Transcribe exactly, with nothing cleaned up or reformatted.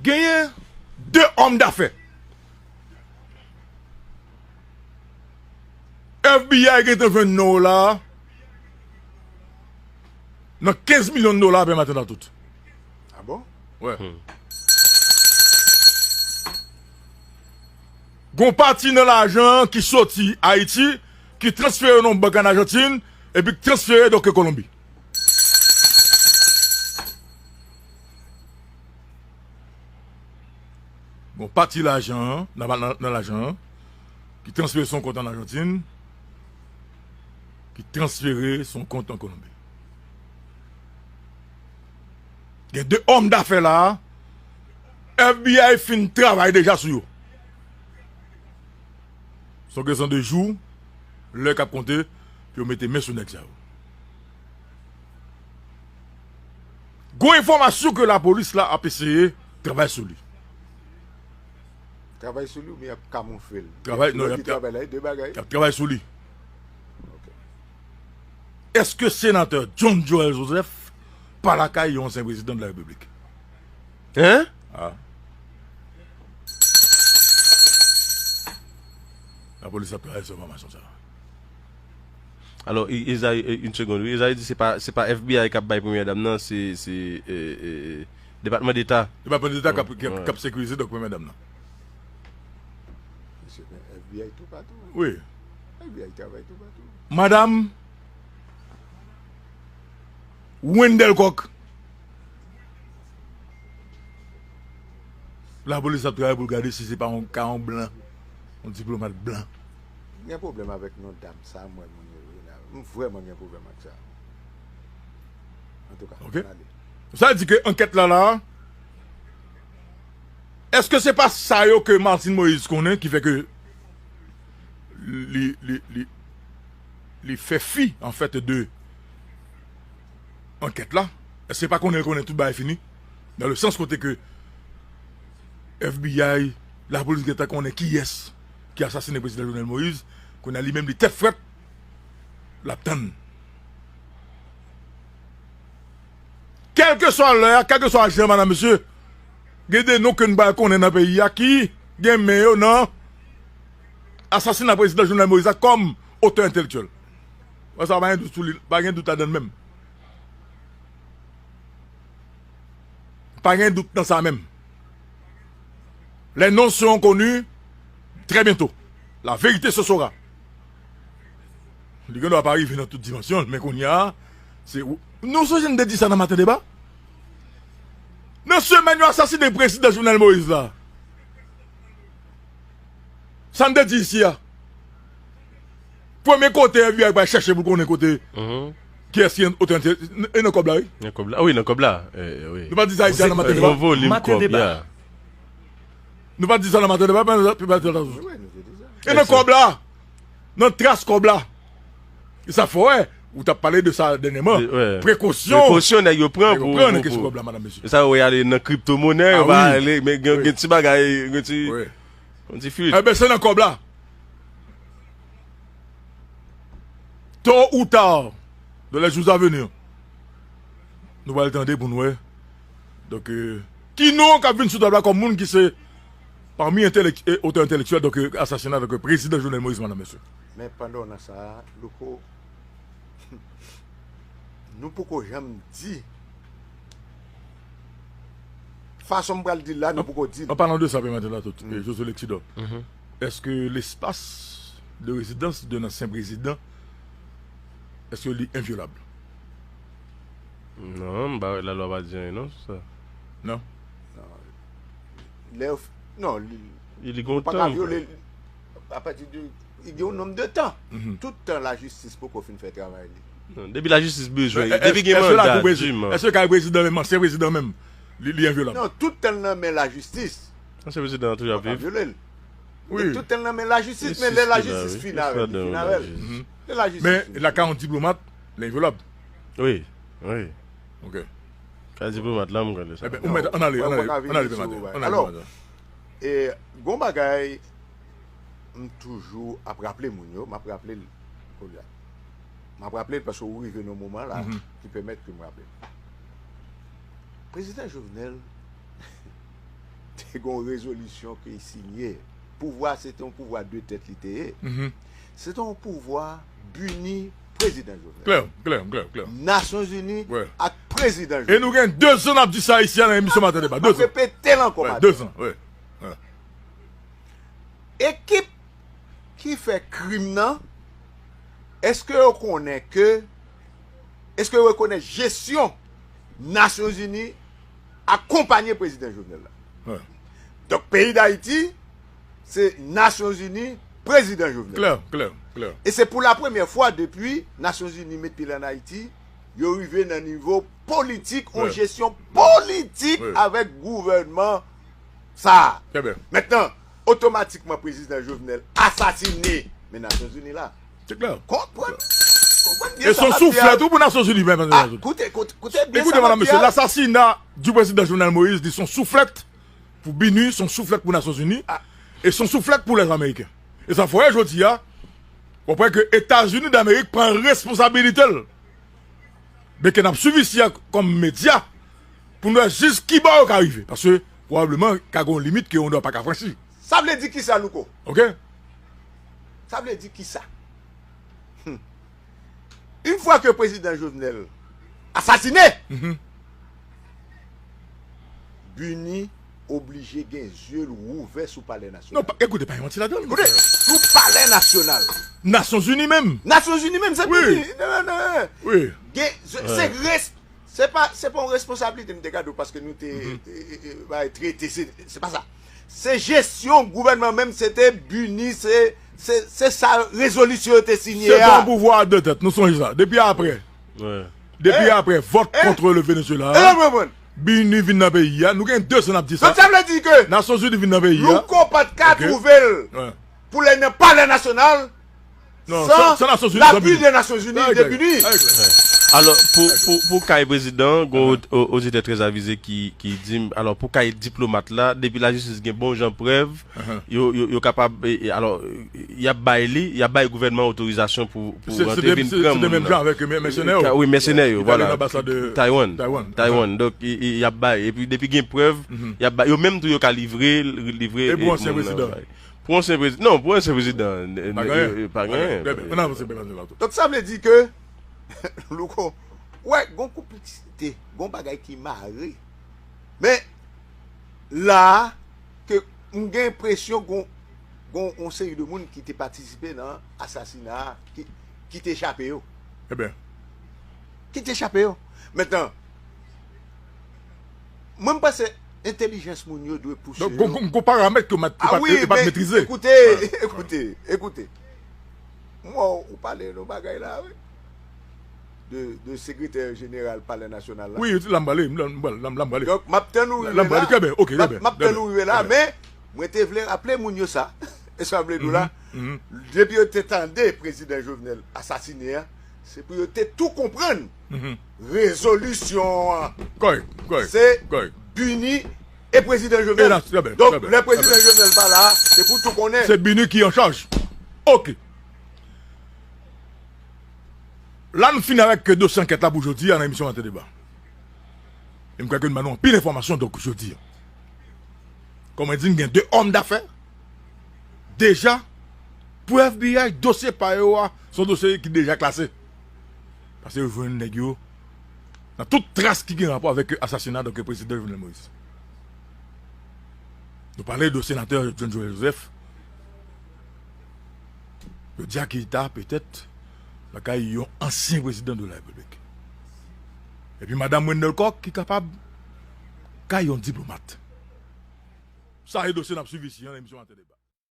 Genyen de òm dafè. FBI gentan jwenn non w la nan kenz milyon dola pèmaten nan tout. Ah bon? Wi. Gon pati nan lajan ki soti Ayiti, ki transfere nan bank an Ajantin, epi ki transfere donk Kolonbi. Bon, pati lajan an, nan, nan, nan lajan an, ki transfere son kont an Ajantin, ki transfere son kont an Kolonbi. Gen de òm dafè la, FBI fin travay deja sou yo. Se yon kesyon de jou, lè k ap konte, pou yo mete men sou nèg sa yo. Gon enfòmasyon ke lapolis la ap eseye travay sou li. Travay sou li oubyen y ap kamoufle l? Travay, non, Lè y ap di travay la, de bagay. Y ap travay sou li. Ok. Èske senatè John Joël Joseph pa lakay yon ansyen prezidan de la Repiblik? Hein? Ah. Lapolis ap travay sou enfòmasyon sa. Alò, I- Isaïe, eh, une seconde. Isaïe di se pa, se pa FBI k ap bay premyè dam nan, se, se eh, eh, Depatman Deta. Depatman Deta k ap, k ap, k ap sekirize donk premyè dam nan. Mesye, men FBI toupatou. Wi. FBI travay toupatou. Madam Wendell Coq. Lapolis ap travay pou l gade si se pa yon ka yon blan, yon diplomat blan. M gen pwoblèm avèk non dam sa, mwen, moun yo ye la. M vrèman gen pwoblèm ak sa. Antouka, Ok. Ann ale. Sa di ke ankèt la la, èske se pa sa yo ke Martine Moïse konnen ki fè ke li, li, li, li fè fi, an fèt, de ankèt la? Èske se pa konnen l konnen tout bagay fini? Nan le sans kote ke FBI, lapolis gentan konnen kiyès ki asasinen prezidan Jovenel Moïse, kounye a li menm li tèt frèt, l ap tann. Kèlkeswa lè a, kèlkeswa jan, madam, mesye, gen de non ke n pral konnen nan peyi a ki gen men yo nan asasina prezidan Jovenel Moïse la kòm otè entèlektyèl. Wè sa, pa gen dout sou li, pa gen dout ladan l menm. Pa gen dout nan sa menm. Les noms seront connus très bientôt. La vérité se saura. Li gen dwa pa rive nan tout dimansyon, men kounye a, se ou. Nou sonje n te di sa nan Maten Deba? Nan semèn yo asasinen prezidan Jovenel Moïse la. Sa n te di isi a. Premye kote FBI pral chèche pou konnen kote kiyès ki otè entè-, e nan kòb la, wi. Nan kòb la. Ah wi, nan kòb la. Eh, wi. Nou pa di sa isi a nan Maten Deba. Yon volim Maten kòb, Deba. Ya. Nou pa di sa nan Maten Deba, pa, pa, pa, pa, Wi, nou te di sa. E nan kòb la. Nan tras kòb la. E sa fò, wè. Ou t ap pale de sa dènyèman. Wè. Prekosyon. Prekosyon nèg yo pran Yo pou, pran nan pou, kesyon pou. Kòb la, madam, mesye. E sa yo ale nan kriptomonè, yo Ah va wi. ale, men gen, Wi. Gen ti bagay, gen ti, Wi. Gen ti fuit. Ebyen, se nan kòb la. Tôt ou tard, dans les jours à venir, nou pral tande pou nou wè. Donk, euh, ki non k ap vin sou tab la kòm moun ki se pami entèlek-, eh, otè entèlektyèl, donk, euh, asasina, donk, euh, prezidan Jovenel Moïse, madam, mesye. Men pandan w nan sa a, Louko, nou poko janm di. Fason m pral di l la, nou poko di l. An palan de sa, pèmèt la tout, eh, José Lexidor, èske lespas de rezidans de nan ansyen prezidan, èske li envyolab? Non, m pa wè lalwa pa di anyen non sou sa. Non? Lè yo f-, non, li, Li gon pa ka tan. vyole l. Apati de, li gen yon nonm de tan. Tout tan lajistis poko fin fè travay li. Non, depi lajistis bezwen, Èske depi gen manda, èske di man. Èske kay prezidan menm, ansyen prezidan menm, li, li envyolab? Non, tout tan l nan men lajistis. Ansyen prezidan an toujou ap Pa viv. vyole l. Wi. Tout tan l nan men lajistis, Li men lè sispann la, lajistis wi. fin Li avè l, sispann li fin la, avè l. lajistis. Lè lajistis Men, fin. la ka yon diplomate, li envyolab. Wi, wi. Ok. Ka diplomat la, m kwè de sa. Ebyen, ou mèt, ann ale, Mwen ann ale, konn avini ann ale, sou ann ale, bagay. ann ale, Alò, ann ale. E gon bagay, m toujou ap raple moun yo, m ap raple l kounye a. M ap raple l paske ou rive nan moman la ki pèmèt ke m raple l. Prezidan Jovenel, Te gen yon rezolisyon ke l sinye. Pouvwa, se te yon pouvwa de tèt li te ye. Se te yon pouvwa bini prezidan Jovenel. Klè, klè, klè, klè. Nasyonzini ak prezidan Jovenel. E nou gen de zan n ap di sa isi a nan emisyon Maten Deba. De zan. M ap repete l ankò, maten. De zan, wi. Ekip ki fè krim nan, èske yo konnen ke, èske yo rekonèt jesyon Nasyonzini akonpanye prezidan Jovenel la? Donk, peyi Dayiti, se Nasyonzini, prezidan Jovenel. Klè, klè, klè. E se pou la premyè fwa depi Nasyonzini met pye l ann Ayiti, yo rive nan nivo politik, yon jesyon politik avèk gouvènman sa a. Mentnan, otomatikman, prezidan Jovenel asasine, men Nasyonzini la. Se klè. Konprann, konprann byen sa m ap di a. E se yon souflèt tou pou Nasyonzini, men. Koute, koute, koute byen sa m ap di a. Écoutez, madame, monsieur, l'assassinat du président Jovenel Moïse, li se yon souflèt pou bini, se yon souflèt pou Nasyonzini, e se yon souflèt pou lèzameyiken. E sa fè jodi a, w ap wè ke Etazini Damerik pran responsabilite l. Byen ke n ap swiv isi a kòm medya pou n wè jis ki bò yo ka rive. Paske, pwobableman, ka gen yon limit ke yon dwa pa ka franchi. Sa vle di kisa, Louko? Oke? Sa vle di kisa? Yon fwa ke prezidan Jovenel asasine, bini oblije gen zye l wouvè sou Palè Nasyonal. Non, pa, ekoute, pa gen manti ladan l. Ekoute, sou Palè Nasyonal. Nasyonzini menm. Nasyonzini menm, se bini. Non, non, non. Gen, se, se res-, se pa, se pa yon responsablite m te ka di w paske nou te, e, e, e, bay trete, se, se pa sa. Se jesyon gouvènman menm, se te bini, se, se, se sa rezolisyon yo te sinye a. Se te yon pouvwa de tèt, nou sonje sa. Depi apre. Depi apre vòt kont le Venezuela, bini vin nan peyi a. Nou gen de zan n ap di sa. Donk, sa vle di ke Nasyonzini vin nan peyi a. Louko pa t ka twouve l pou l al nan Palè Nasyonal san lapui de Nasyonzini, de bini. Alò, pou, pou, pou kay prezidan, gon o-, o-, oditè trè avize ki, ki di m, alò, pou kay diplomat la, depi lajistis gen bon jan prèv, yo, yo, yo kapab, e, e, alò, y ap bay li, y ap bay gouvènman otorizasyon pou, pou rantre vin pran moun nan. Se te menm jan avèk mè-, mèsenè yo. Wi, mèsenè yo, vwala. Taiwan. Taiwan. Donk, y, y, y ap bay. Epi, depi gen prèv, y ap bay. Yo menm tou, yo ka livre, livre moun nan. E pou ansyen prezidan? Pou ansyen prezidan, non, pou ansyen prezidan, pa gen anyen. Pa gen anyen. Ann avanse, pa gen anyen. Donk, sa vle di ke, Louko, wè, gon konplisite, gon bagay ki mare. Men, la a, ke m gen enpresyon gon, gon yon seri de moun ki te patisipe nan asasina a, ki, ki te chape yo. Ebyen. Ki te chape yo. Mentnan, mwen, m panse entèlijans moun yo dwe pouse yo. Donk, gon, gon, gon paramèt ke w pa t, ou pa t, ou pa t metrize. Ekoute, ekoute, ekoute. M wè w pale yon bagay la, wi. De, de sekretè jeneral Palè Nasyonal la. Wi, la m prale, la m, la m, la m prale. Donk, m ap tann ou rive la. La m prale, trè byen, oke, trè byen, trè byen. M ap tann ou rive la, men mwen te vle raple moun yo sa. E sa m vle di w la, depi yo te tande prezidan Jovenel asasine a, se pou yo te tou konprann rezolisyon an. Kòrèk, kòrèk, kòrèk. Se bini e prezidan Jovenel. Donk, lè prezidan Jovenel pa la, se pou tou konnen. Se bini ki an chaj. Oke. La, nou fini avèk dosye ankèt la pou jodi a nan emisyon Maten Deba. E m kwè ke nou ba nou anpil enfòmasyon, donk, jodi a. Kòm mwen di, n gen de òm dafè. Deja, pou F B I, dosye pa yo a, se yon dosye ki deja klase. Paske yo jwenn nèg yo nan tout tras ki gen rapò avèk asasina, donk, prezidan Jovenel Moïse. Nou pale de senatè John Joël Joseph. Yo di a ki ta petèt lakay yon ansyen prezidan de la Repiblik. Epi madanm Wendell Coq ki kapab kay yon diplomat. Sa e dosye n ap swiv isi, nan emisyon Maten Deba.